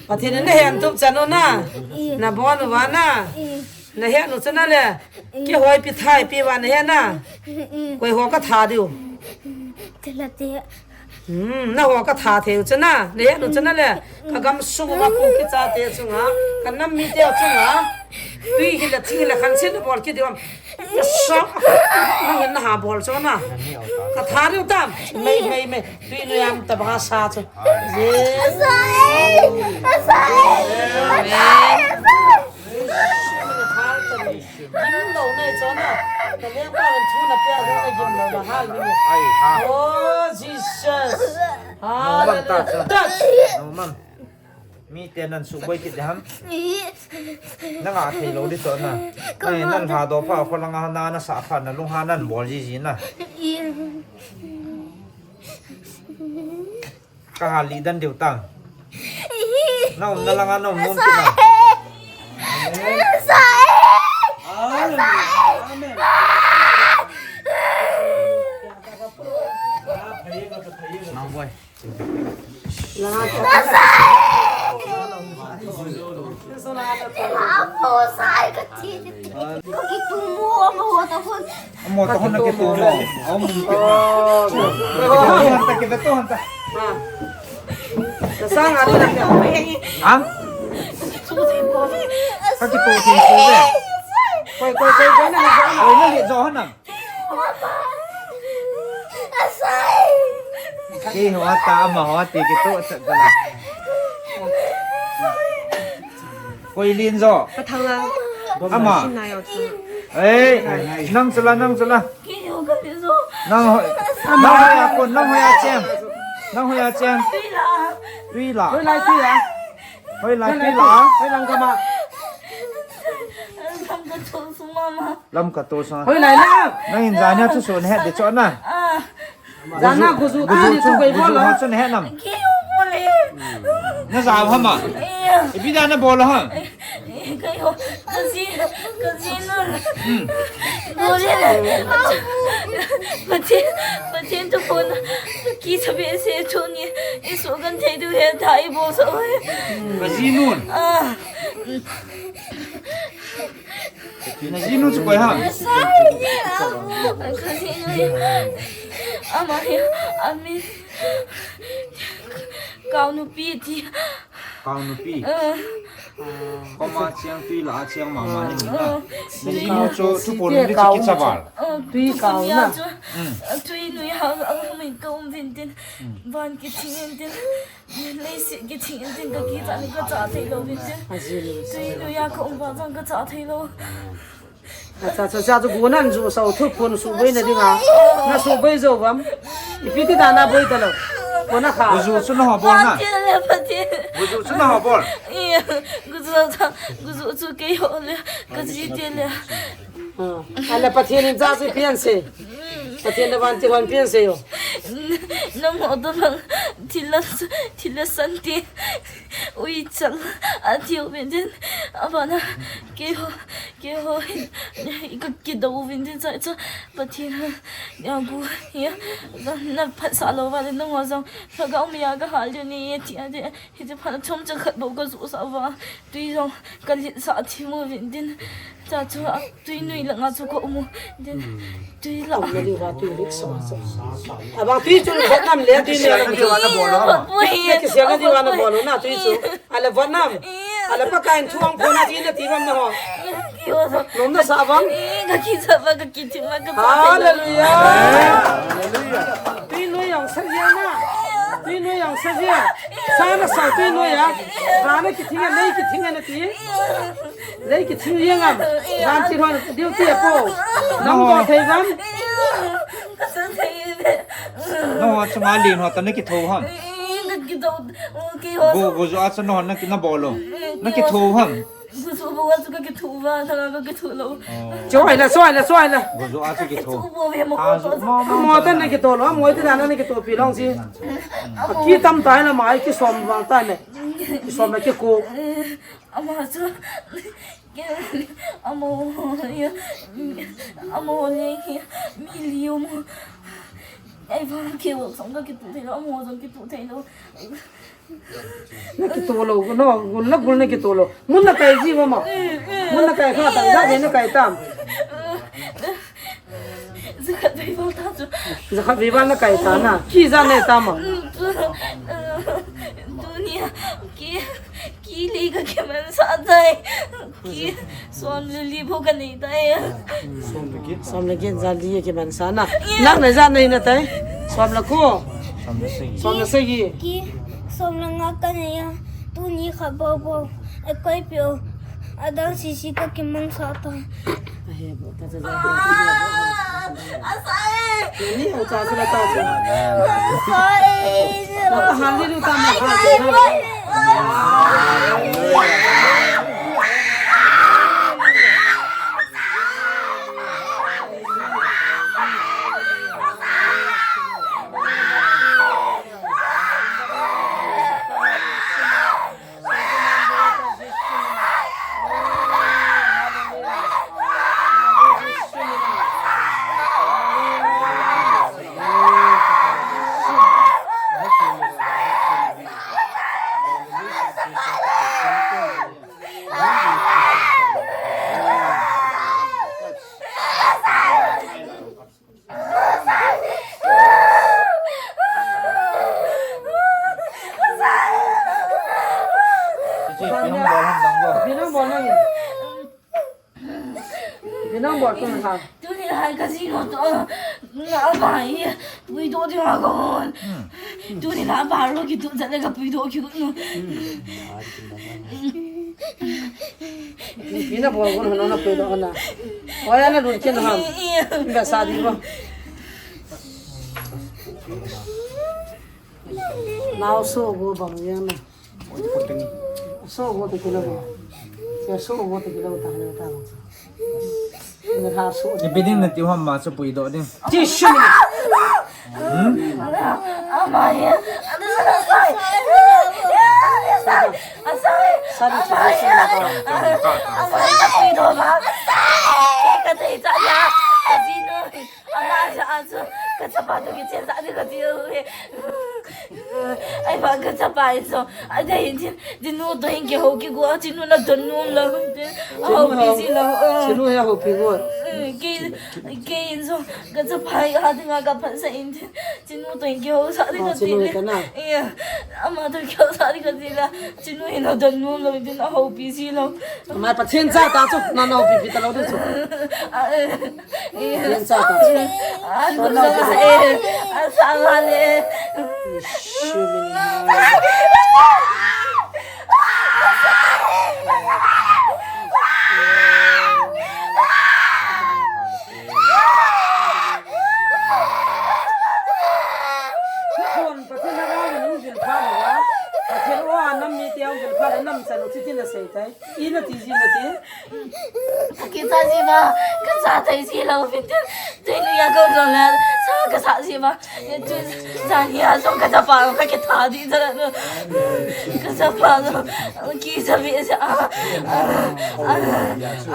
Pathian in na hen tup chan u na. I. Na bon u va na. I. Na het nu chu na le. Kihoi pi thai pi va na het na. Koi ho ka tha diu. Tela te. Hmm, na ho ka tha thei u chu na. Na het nu chu na le. Ka gam sung va ku ki cha te chunga. Ka nam mi te chunga. Tui hi le thing hi le khan sin bol ki diu am. Ka sa. Nang na ha bol chu na. Ka tha diu tam. Mei, mei, mei. Tui nu yam ta ba sa chu. Yes. Asa e. Asa e. Asa e. Gim lo nei chona. Na lengpa han thu na pia ho na gim lo na hal ni. Ai ha. Oh, Jesus. Hallelujah. Touch. No, mam. Mi te nan suboi kit de ham. Na nga thei lo di chona. Ai, nan ha do pha kho langa na na sa pha na lung ha nan bol ji ji na. Ka ha li dan diu tang. Na um na langa na um mun ki na. Amen. Nang boy. Amo ta hon na kitu mo. Amo ta hon. Hon ta kitu hon ta. Sa nga ni na. Ha? Ka kitu mo. Koi, koi, koi, koi na le jo na. Koi na le jo na. Asai. Kei ho ta ama ho ti kitoh chat ko la. Koi lin jo. Pathang a. Ama. Sinai o chu. Ei, nang chu la, nang chu la. Kei ho ka le jo. Nang ho. Nang ho ya kon, nang ho ya cheng. Nang ho ya cheng. Tui la. Tui la. Tui la, tui la. Hoilai, hoilai, hoilai, hoilai, hoilai kama. Lamka to sung mama. Lamka to sung. Hoilai na. Nangin jana chu sun het de chu na. Ah. Jana guju ta ni chu koi bol lo. Guju chu ne het nam. Ki u bol le. Na ja ha ma. Iya. Ipi da na bol ha. Kayo, kaji, kaji nun. Bol le. Pathen, Pathen tu pon. Ki sabe se chu ni. Isu kan thei du he ta i bol so. Kaji nun. Ah. Na ji nun chu koi ha. Kaji nun. Ama hi, ami. Kau nupi ti. Kau nupi. Eh. Koma chiang tui la chiang mama ni na. Eh. Na ji nun chu tu pon ni chi ki chaval. Eh, tui kau na. Chu, tui nui ha, ha, ha, min ka um vin tin. Van ki thing in tin. Leiset ki thing in tin ka ki ta ni ka cha thei lo vin tin. Tui nui a ka um va jong ka cha thei lo. Acha, cha, cha, chu gu nan ju sau thu phun su boi na dinga. Na su boi jo bam. Ipi ti da na boi ta lo. Ko na kha. Gu ju chu na ho bol na. Pathen le Pathen. Gu ju chu na ho bol. Iya, gu ju cha, gu ju chu kei ho le. Ka ji te le. Ah, ala Pathen in cha chu pian se. Pathen na van ti hon pian se yo. Nang ho to lang thil la, thil la san ti. Ui chal. A thiu ben din. Abana. Kei ho. Kei ho hin, i ka kidou vin tin cha cha, Pathen ha, ya gu, ya, na, na phat sa lo va le nang ho jong, lhagao mi ya ka hal diu ni, ti a de, hi ti phat chom cha khat bou ka ju sa va, tui jong, ka lit sa thi mu vin tin, cha chu, a, tui nui la nga chu ka um u, tin, tui la. Om na di va tui lik sa sa. A bang tui chu vot nam le, tui nui la. Ki sial na di va na bol u. Na ki sial na di va na bol u, na tui chu. Ala vot nam. Ala Pakai in thu hung phon a ti na ti bam na ho. Nom na sa bam. Ka ki sa ba ka ki ti ma ka. Hallelujah. Tui nui jong sa jia na. Tui nui jong sa jia. Sa na sa tui nui a. Ra na ki thing a, lei ki thing a na ti. Lei ki thing jia ngam. Dan ti ron diu ti a po. Nam ko thei bam. Ka sa thei ve. Na ho chunga lin ho ta na ki tho ham. Ka ki tho. Gu, gu ju a chu na, na, na bol u. Na kitho ham. Gu ju bol a chu ka kitho va, thang a ka kitho lou. Choi la, choi la, choi la. Gu ju a chu kitho. Chu bol ve mo. A ju mo, mo, mo ta na kitho lou, mo ta na na kitho pi long si. Ki tam tai la mai ki som vang tai ne. Ki som na ki ko. Ama chu. Ama ya. Ama le ki. Mi liu mo. Ai va ke wo song ka kitho thei lou, ama jong kitho thei lou. Na kitho lou, no, gul na gul na kitho lou. Mun na kai ji ma ma. Mun na kai kha ta, ja na kai tam. Jakhat vei val ta chu. Jakhat vei val na kai ta na. Ki ja ne ta ma. Tunia, ki, ki li ka kiman sa tai. Ki, som le li bou ka nei tai. Som le get ja li kiman sa na. Nang na ja nei na tai. Som le ko. Som le sagi. Ki, som le nga ka nei a. Tuni kha bou bou. E koi pio. Adang sisi ka kiman sa tai. Ahe bo ta ja ja. Asai. Ni ho cha sa la ta. Asai. Na ta han ni lu ta ma ha. Ichi, pinang bol ham dang bol. Pinang bol ham. Inang bol tun ha. Tuni lai ka jinu to. Nga ba ye. Puidoh ding a kon. Tuni lai ba lo ki tu jat le ka puidoh ki kun. Ina bol kon na puidoh na. Oya na lun kin ham. Ba sa di bo. Nau so go bang yang na. So go te kilo ba. Se so go te kilo ta le ta. Ni ha so. Ni biding na ti ham ma so puidoh ding. Ti shi. Ama ye. Asai. Sari ti shi na ba. Ama ye puidoh ba. Ka te ta ya. Ka jinu. Ama ja a chu, ka chapa to kichen sa ni ka ti u he. Ai ba ka chapa i chu, a dei hin chin, chinu to hin kihou kigo, chinu na don nom lou hin chin. A houpi ji lou. Chinu he houpi go. Kei, kei in chu, ka chapa i a dinga ka phat sa in chin, chinu to hin kihou sa ni ka ti le. Ama to kihou sa ni ka ti le. Chinu hin na don nom lou hin chin, a houpi ji lou. Ama Pathen cha ta chu, na na houpi pi ta lou ding chu. Pathen cha ta chu. Pathen a hung vil pha lou a, Pathen o a nam mite hung vil pha lou, nam chan u chitin a sei tai. Ina ti ji na ti. Ka kicha ji ba, ka cha thei ji lou fin tin. Tui nu ya ko ko la, sa ka sa ji ba. Ye tu sa ni a so ka cha pa ka kitha di ja la no. Ka cha pa no. Ki cha bi sa.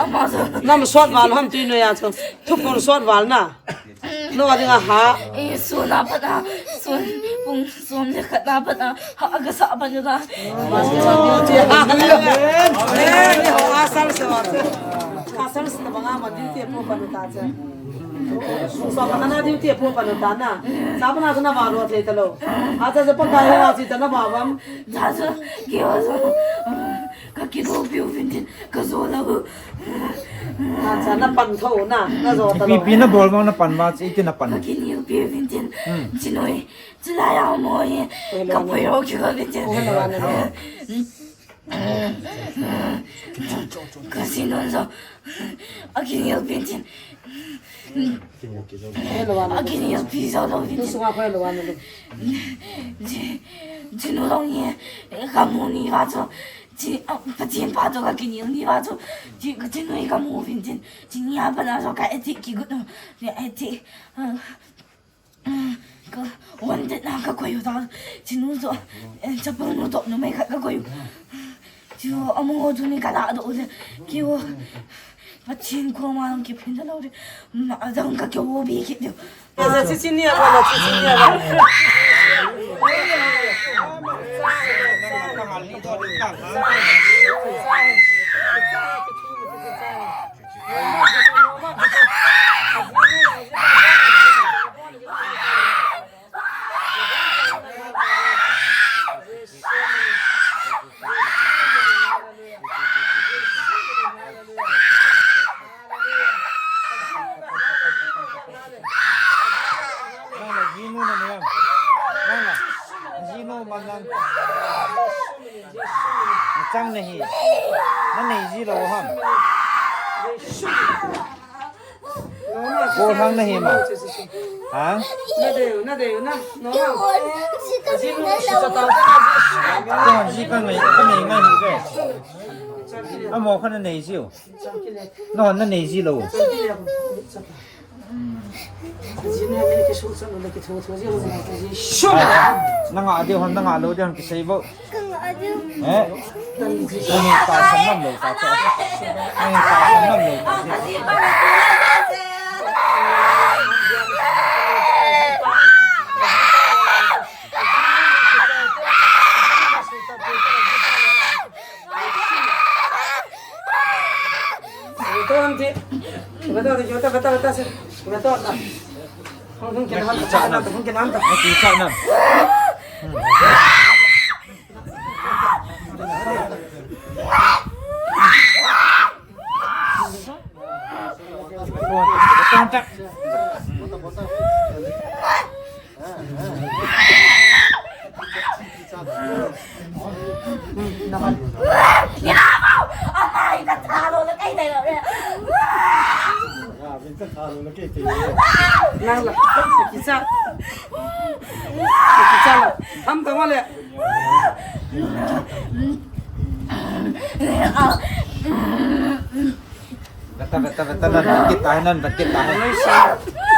Ama so. Nam sot val ham tui nu ya so. Thuphon sot val na. No, a ding a ha. Eh, sun a pat a, sun, pung sun le khat a pat a, ha, ka sa pat a. Amen. Amen. Ni ho a sal se wa se. Ka sal se ba nga ma duty po pa ta che. So pa na duty po pa ta na. Sa pa na na ba ro the ta lou. A cha se pa ka ho a si ta na ba bam. Cha se, ki ho so. Ka kigo piu fin tin, ka jo lou. Acha, na pan tho na, na jo ta lou. Pi, pi na bol mang na pan ma, chi ti na pan. Ka kinel piu fin tin. Hmm. Chinoi, chilai a mo ye. Ka poi ho ki ko fin tin. Hello, hello. Ka si non so. A kinel piu fin tin. Hello, hello. A kinel piu so lou fin tin. Tu sunga ko hello, hello. Chi, chi no long ye. Ka mo ni va cho. Chi, ah, Pathen pa to ka kinel ni va chu. Chi, ka chinoi ka mu vin tin. Chi ni a pa na so ka eti ki gut no. Ni eti. Ah, ah, ka wanted na ka koi u ta. Chinu so, eh, chapang no top no mai ka, ka koi u. Chi o, amo ho tu ni ka la do u le. Ki o, Pathen ko ma long ki phin da lo de. Ma dang ka ki o bi ki de. Acha, chichi ni a, acha, chichi ni a. Nang la jinu na ne ham? Nang la jinu man nang. Na chang na hi. Na nei ji lou ham? Ko hang na hi ma. Ha? Na de, na de, na. No, na. Jinu sa ta. Ko ji ka ngai, ka nei ngai hu ke. Amo kha na nei ji u. No, na nei ji lou. Na nga deu ham, na nga lou deu ham kisei bo. Ka nga deu. Eh? Ka nga ta san nam lou ta. Ka nga ta san nam lou ta. Betul nanti. Betul, betul, betul, betul. Betul, nah. Hong, hong, kena hantar, hong, kena hantar. Nanti sana. Nang la, kicha. Kicha la. Tham tang le. Beta, beta, beta, nan, beta, nan, beta, nan.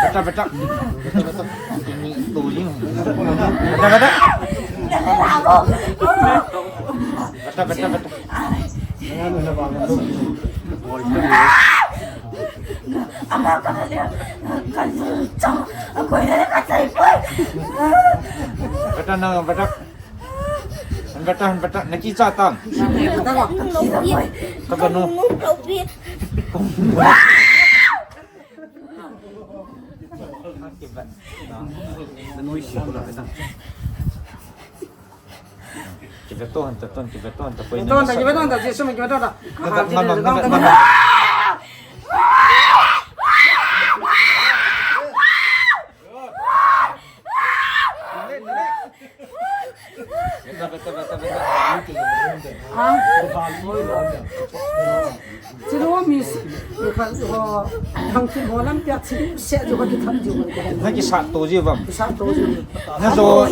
Beta, beta. Beta, beta. Beta, beta, beta. Beta, nan, beta. Beta, beta, nakicha tam. Ka banu. Kiveto hanta ton, kiveto hanta poi. Kiveto hanta, kiveto hanta, Jesu min kiveto hanta. Kiveto hanta. Ha? Chilo mi si, mi khan ho, thang thim ho lam pia thim se jo ka ki tham jo. Na kisat to ji vam. Kisat to ji. Na jo.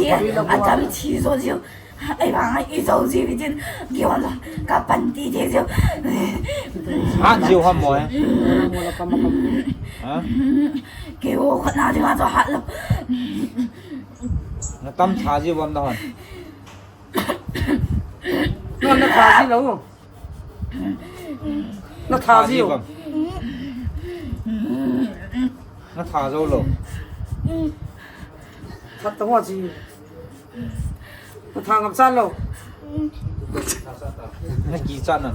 Atam thi jo ji. Ai ba ngai i jo ji vi jin. Ki hon ka pan ti de ji. Ha ji ham mo eh. Ha? Ke o khot na ji ma jo ha lo. Na tam tha ji vam na hon. Na, na tha ji lo. Na tha ji lo. Na tha jo lo. That ta ho ji. Na tha ngam chan lo. Na kichat na.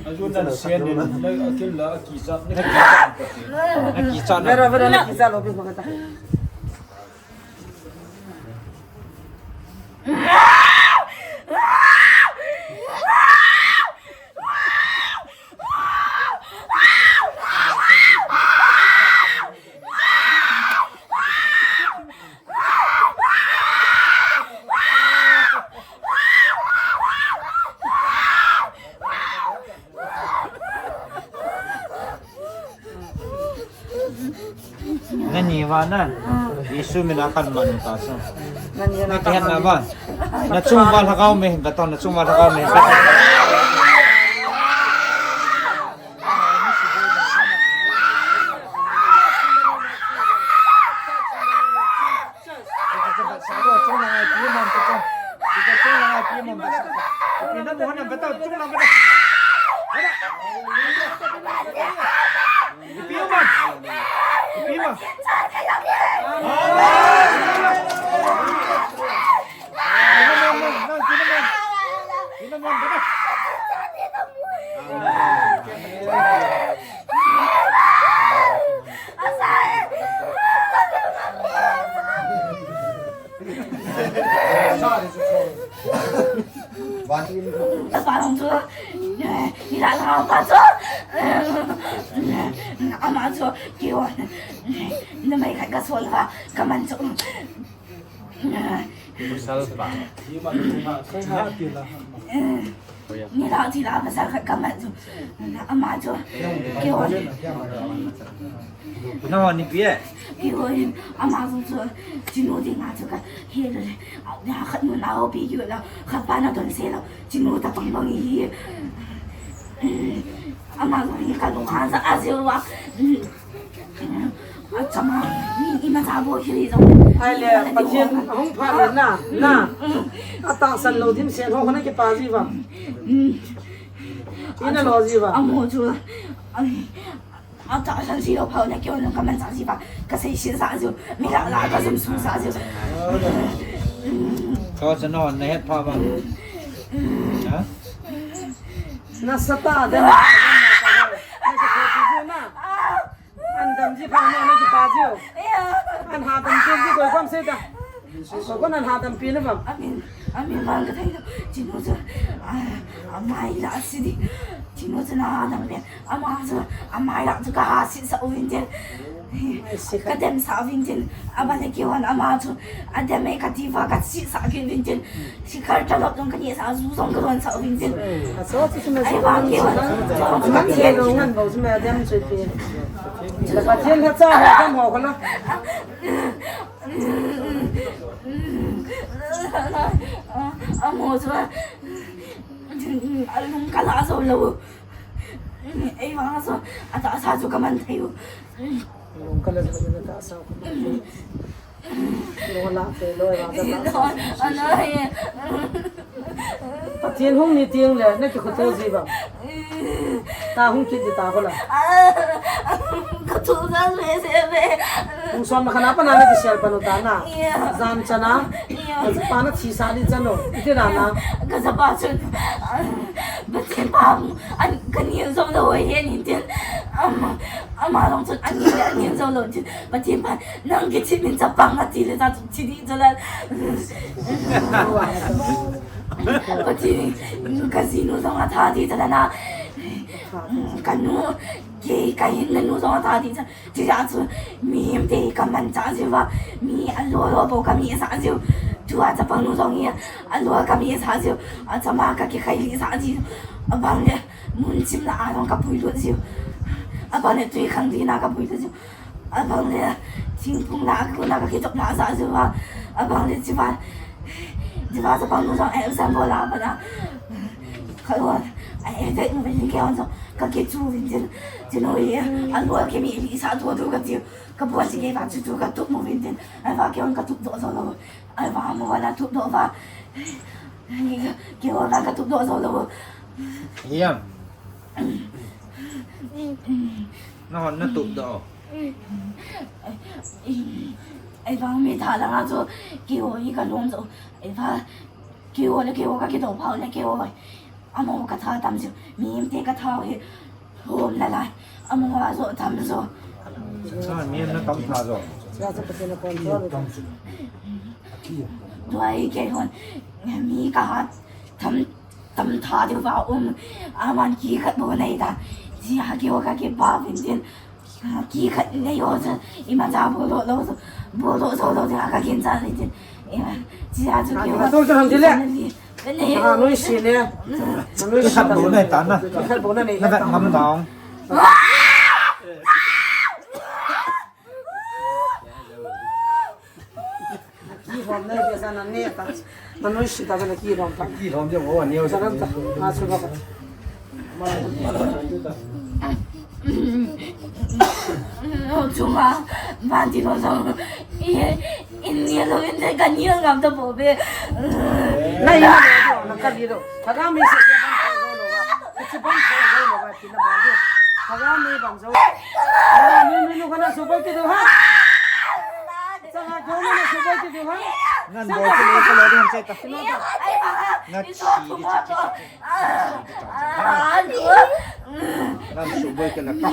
Ajun nan sian din, na akil la kichat, na kichat. Na kichat na. Vera, vera, na kichat lo, bi ko ta. Nani va na. Jesu mina kan man ta sa. Nani na kihen na va. Na chung va lhagao me, beton na chung va lhagao me. Tapa jong chu, nilhah lhah pa chu, ama chu, keiho, numei khat kasol uva, kaman chu. Pasal pa. Nilhah thilhah pasal khat kaman chu. Ama chu, keiho. Nangho nipi e? Keiho hin, ama jong chu, chinu dinga chu kahe lou le. Khat nu nao pi keiho la, khat pa na don se lou. Chinu tapang bang hi. Ama jong hi kalung aja aja uva. Achama, mi imacha bol kit jong. Ahile, Pathen ahung phat le na, na. Atahsan lou dimset ho, kona kipa ji uva. Ina lo ji uva. Amo chu. Atahsan ji lou phat na keiho jong kamanchah ji uva. Kasei se sa ji. Mi lah lah kajum sung sa ji. Keiho jong nahet pha uva. Ha? Nasatah a dam. An dam ji pha na, na kipa ji. An ha dam ji koi kam sei ta. Ko ko nan ha tampi na bang. Amin, amin bang ka thei lo. Chinu chu, ah, amai la si di. Chinu chu na ha tampi. Ama chu, amai la chu ka ha si sa uvin tin. Ai, si ka. Ka dem sa uvin tin. Aba le ki wan ama chu. A dem e ka ti va ka si sa ki uvin tin. Si kar ta lo tong ka ni sa zu zong ka ron sa uvin tin. Ai, so chu chu ma. Ai, si bang ki wan. Ka man si lo ngan bo chu ma dem chu pi. La pa chen ha cha ha dem ho ko na. Amo chu a lung ka la zo lo. Ei vang chu a tahsa chu ka man thei u. Lung ka la zo lo, tahsa ka man thei u. Lung la pe lo, ei vang chu tahsa. Ana he. Pathen hung ni teng le, na kikhoto ji ba. Ta hung kit di ta ko la. Ka thu sa se se ve. Hung som na khana pa na na kisel pa nu ta na. Jan chana. Ka pa na thi sa di chano. Iti na na. Ka sa pa chun. Pathen pa an ka ni zo lo he ni tin. Ama, ama long chun an ni, an ni zo lo tin. Pathen pa nang kithi min chapang ati le ta chun thi di cho la. Pathen, ka jinu jong atha di cha na. Ka nu, ke, ka hinna nu jong atha di cha. Chija chu, mihemte ka manchah jiu va, mi alolo bou ka misah jiu. Tua chapang nu jong hi, alo ka misah jiu. Achama ka kikhailih sah jiu. Abang le, mun chim lah a jong ka puilut jiu. Abang le, tui khangdin a ka puilut jiu. Abang le, thingphung lah a kona ka kidop lah sah jiu va. Abang le, chiva, chiva chapang nu jong exam bol a pat a. Khalon, a e dei nu vin kei on jong ka kichu vin tin. Tin oi, alo a kimi mi sa tu tu ka tiu. Ka bol si kei va chu tu ka tup mu vin tin. Ai va kei on ka tup doh jong lo. Ai va mo va na tup doh va. Kei on va ka tup doh jong lo. Hiam. Na hon na tup doh. Ei vang mi tha langa chu kihoi ka lom jo. Ei va kihoi le kihoi ka kidou phau le kihoi. Amo ka tha tam jo. Mihemte ka tha hi lom la lai. Amo a jo tam jo. Sa mi na tam tha jo. Sa sa pa na kon jo. Tua hi kihoi. Mi ka hat tam Tam tha diu va um, aman kikhat bou nei ta. Ji ha kihoi ka kipa vin tin. Kikhat nei ho chu, imacha bol lo lo chu, bol lo jo lo chu ka kin cha vin tin. Ima, ji ha chu kihoi. Tua chu ham ti le. Nei. Ah, noi si ne. Noi si ta. Kikhat bou nei ta na. Kikhat bou nei. Na vet ngam dong. Kihom na, kisa na ne ta. Na noi si ta na kihom ta. Kihom je, o, ne, o. Sa ta. A, su ba ka. O, chunga. Ban ti lo so. Ye, in ni lo in de ka ni ngam ta bo be. Na ye na ka ni lo. Ka ga mi se se ban ko lo ba. Ka chi ban ko lo ba ti na ba de. Ka ga mi ban jo. Na ni ni no ka na su ba ti do ha. Changa kona na suboi ti diu ha? Ngan boi ti le ko lo ding che ta. Ngan chi di chi chi. Ngan suboi ti le ka.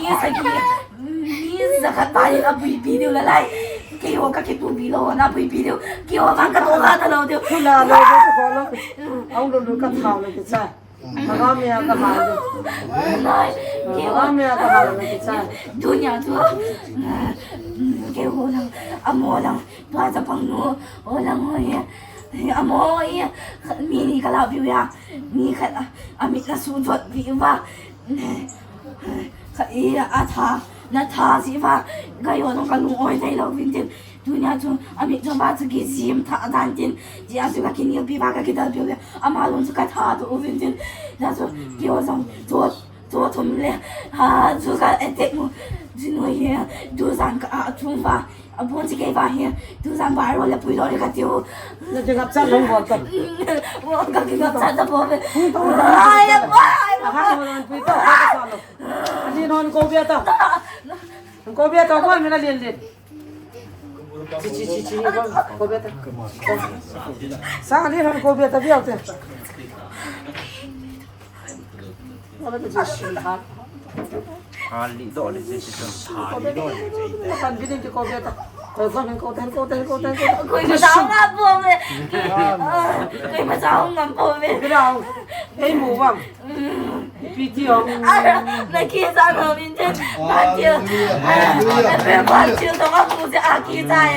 Ni sa ka tai a bui pi diu la lai. Kei ho ka ki tu bi lo na bui pi diu. Kei ho vang ka to la ta lo diu. Ku la lo ko ko lo. Au lo lo ka thau lo ke cha. Mama mia ka ha. Mama mia ka ha na kicha. Dunia tu. Kei ho lang, amo lang, tua chapang nu, ho lang ho ye. Amo ye, mi ni ka la view ya. Mi khat a, a mit na su jot view va. Khat ye a tha, na tha si va. Ka yo nong ka lung oi thei lo vin tin. Tunia chu, a mit chom va chu kijim tha dan tin, tia chu ka kinilpi va ka kidalpi le, ama lung chu ka tha to uvin tin, tia chu, kio jong, chu, chu thum le, ha, chu ka attack mu, chu noi hi, tu jan ka a thum va, a bon chi kei va hi, tu jan va ro le pui lo le ka tiu. Na ki ngap chan long bol ta. Wo ka ki ngap chan ta bo ve. Ai, ai, ai, ai. Ha, mo lan pui ta, ka sa lo. Ani non ko bia ta. Ko bia ta ko mi na lien lien. Chi, chi, chi, chi, ko, ko bia ta. Sa ni han ko bia ta bia te. Ko bia ta chi, chi, ha. Ha li do le chi, chi, ha li do le chi. Kan bi din ko bia ta. Koi koi koi koi koi koi koi. Koi ma sao ngam pom e. Koi ma sao ngam pom e. Koi ma sao. Ei mu bang. Ipi ti o. Ara, na kisa ngam in te. Ba ti o. Ara, na pe ba ti o to ma ku se a kisa e.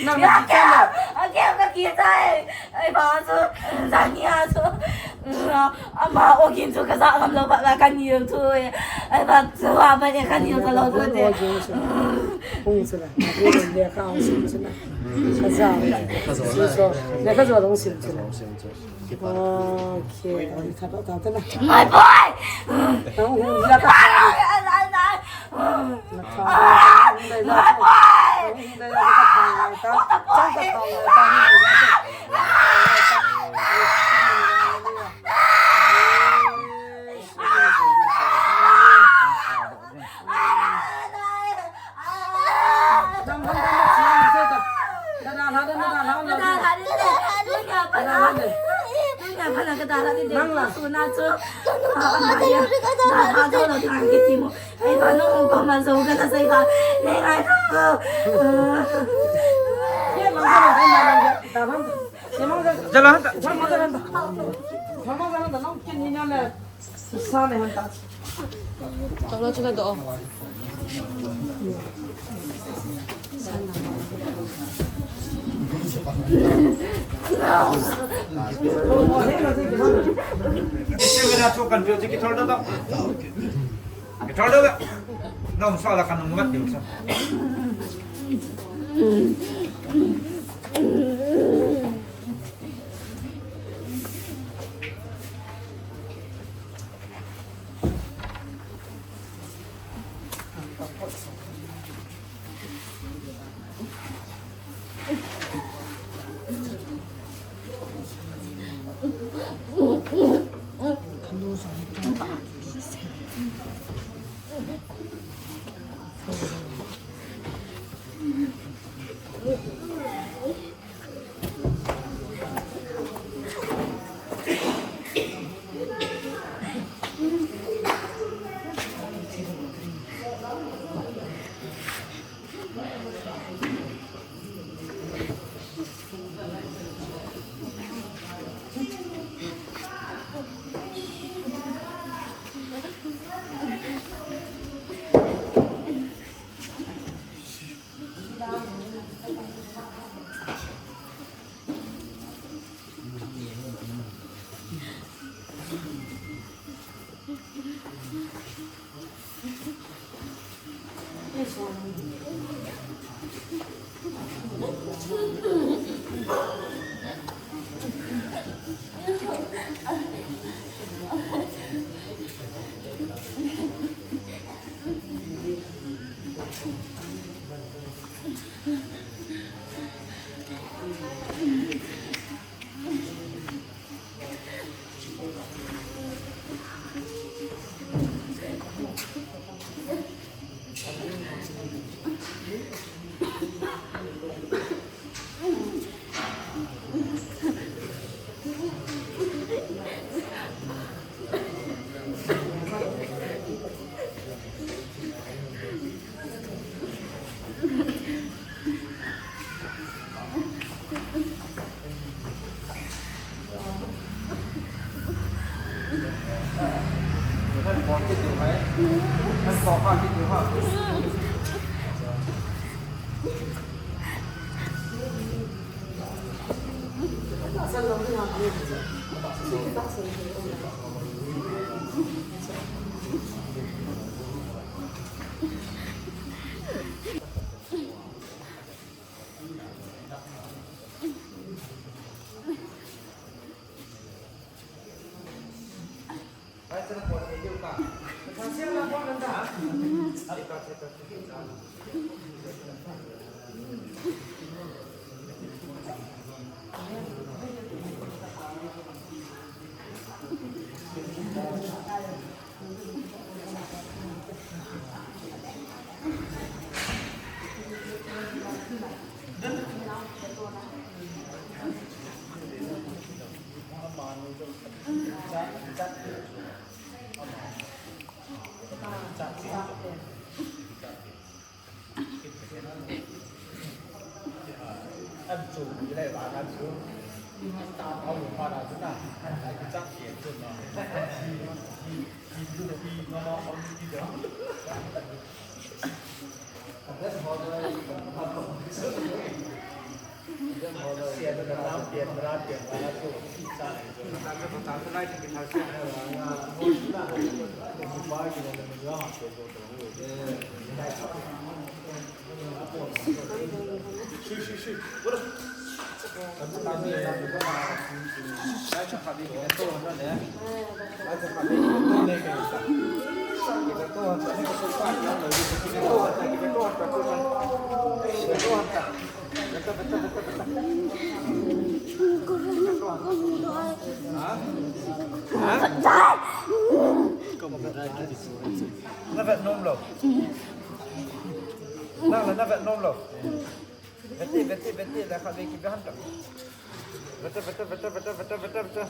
Nang na kisa. A kisa na kisa e. Ai ba su. Zani a su. Ama o kin su ka sa ngam lo ba ka ni tu e. Ai ba su a ba e ka ni ka lo tu te. Hung sila. Hung sila. Ka za. Ka za. Ka za. Ka za. Ka za. Okay. Ka za. Ka za. My boy! Ka za. My boy! Jalan tak? Tolong cina doh. Isi wina tu kan pio tiki tol doh. Tol doh. Nong soal akan nong mat dia. Na vet nom lou. Na, na vet nom lou. Vete, vete, vete, la kha ve ki ve han ta. Vete, vete, vete.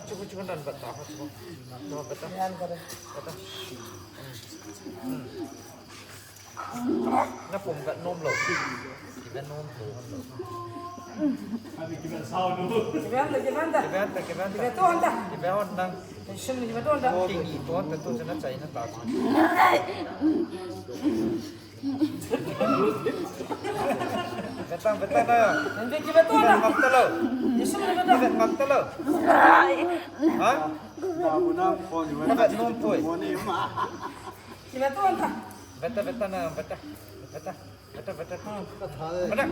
Chu, chu, chu, nan vet ta, chu. No, vete. Vete. Hmm. Na pum vet nom lou. Ki vet nom lou, han lou. Ki ve han ta, ki ve han ta. Ki ve han ta, ki ve han ta. Ki ve to han ta. Ki ve hon nang. Shim ni ki ve to han ta. Ki ni to han ta, to chana chai na ta. Vetang, vetang na. Nang ki ve to han ta. Ngam ta lou. Shim ni ve to. Ngam ta lou. Ha? Ba bu na phone ni. Vet nom poi. Phone ni ma. Ki ve to han ta. Veta, veta na, veta. Veta, veta, veta. Veta. Veta.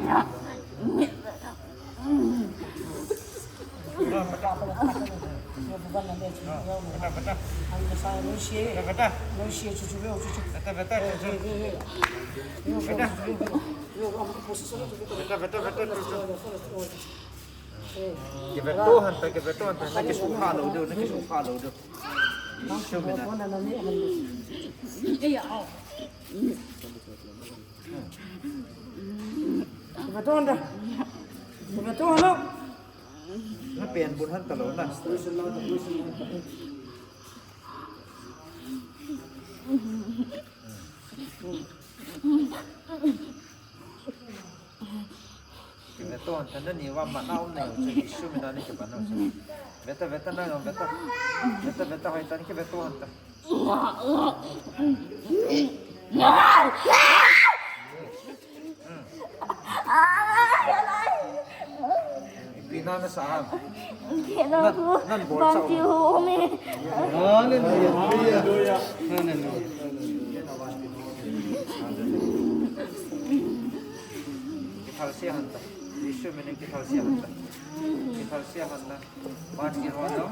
Veta, veta. Veta, veta. Veta. Veta, veta, veta. Ki ve to han ta, ki ve to han ta. Na ki su kha lou diu, na ki su kha lou diu. Shum ina. Kibe to han ta. Kibe to han ta. Na pen bun han ta lou na. Kibe to han ta, nani vang ma nau nei u chu, Jesu mina nei kibe nau chu. Veta, veta na, veta. Veta, veta, hoitah in kibe to han ta. Ipi na nasa ham? Nan, nan bol sa. Hallelujah. Hallelujah. Hallelujah. Kithal se han ta. Jesu mina kithal se han ta. Kithal se han na. Ban ki ho na.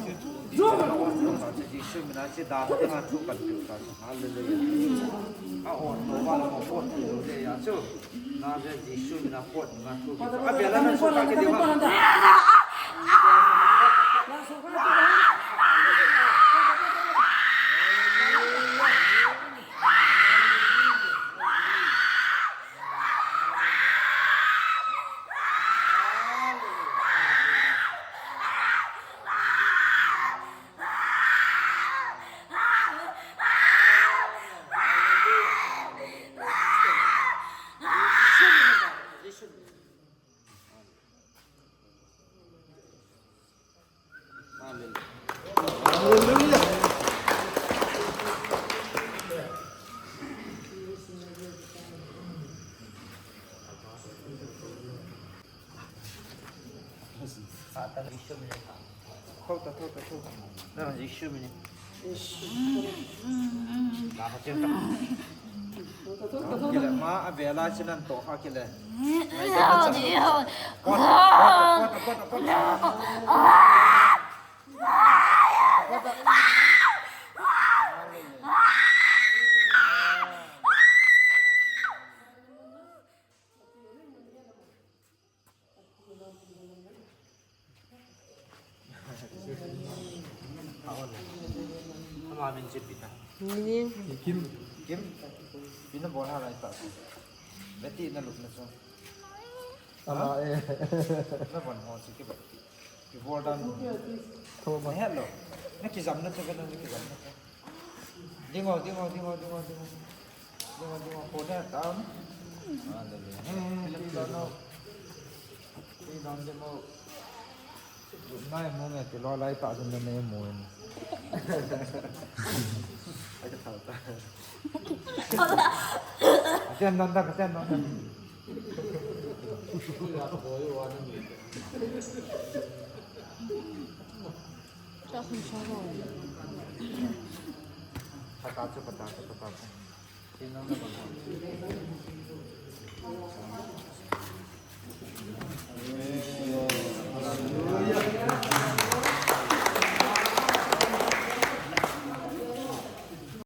Jesu mina che da te ma thu kan pi ta. Hallelujah. A on to ba la mo pon to le ya chu. Na ve Jesu mina pon ma thu. A be la na so ka ke de ma. Thou ta, thou ta, thou ta. Na, Jesu mina. Kile ma a vela chinan to kha kile. Kota, kota, kota, kota, kota. Ama min chu ipi ta. Min. Kim. Kim. Ipi na bol ha lai ta. Beti na lup na chu. Ama e. Na bon ho chu ki bol. Ki bol dan. Thoma. Hello. Na kijam na chu, na kijam na chu. Ding o, ding o, ding o, ding o, ding o. Ding o, ding o, kona down. Hallelujah. Hmm, hmm, hmm, ding o. Nai mo nge ti lo lai ta jun ne mo. Atian don ta, atian don ta. Pata chu, pata chu, pata chu.